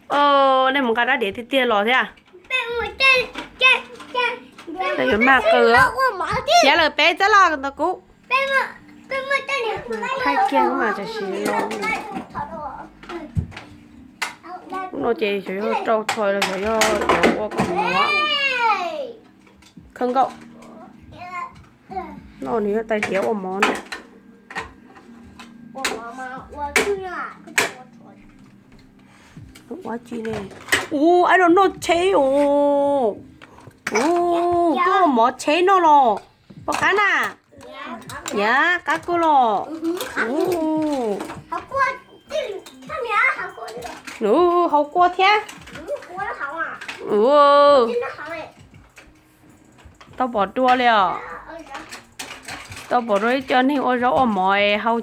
Nej mus nqa rab diav tiag tiag los thiab. Yuav mag qw. Khiav lawm peb txab los ntawm kuv. Thaij kiag mas tam sim no. Ub no ces xyov yog rau tho los xyov yog ua kom mov. Khawb nkauj. No nws yog tais diav ua mov na. Ua tsi ne? Ub, ab, no noj tsheb os. Ub, koj ua mov tsheb noj los? Puas qab na? Yam qab kawg los. Ub, hauv kua thiab. Tau pom dua li os. Tau pom dua ib co neeg ua zaub ua mov, hau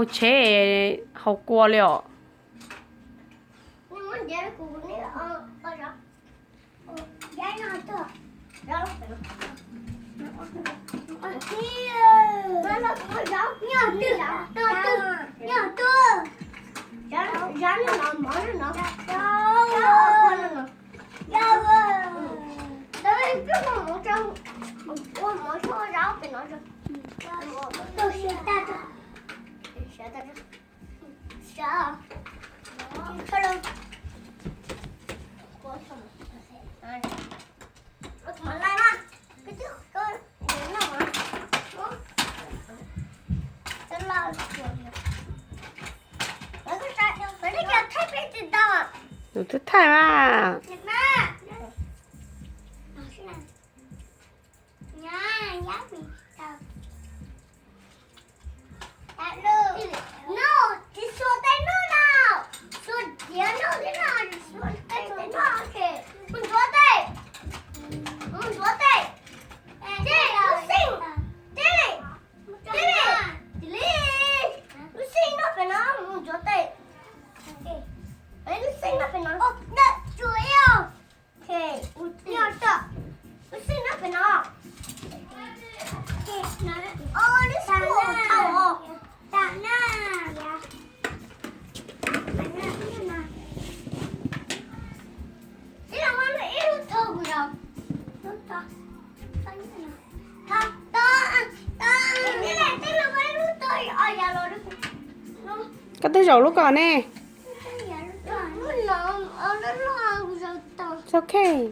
tsheb, hau kua li os. Tus twb thaij mas. Koj twb zaum lub ko ne. It's okay.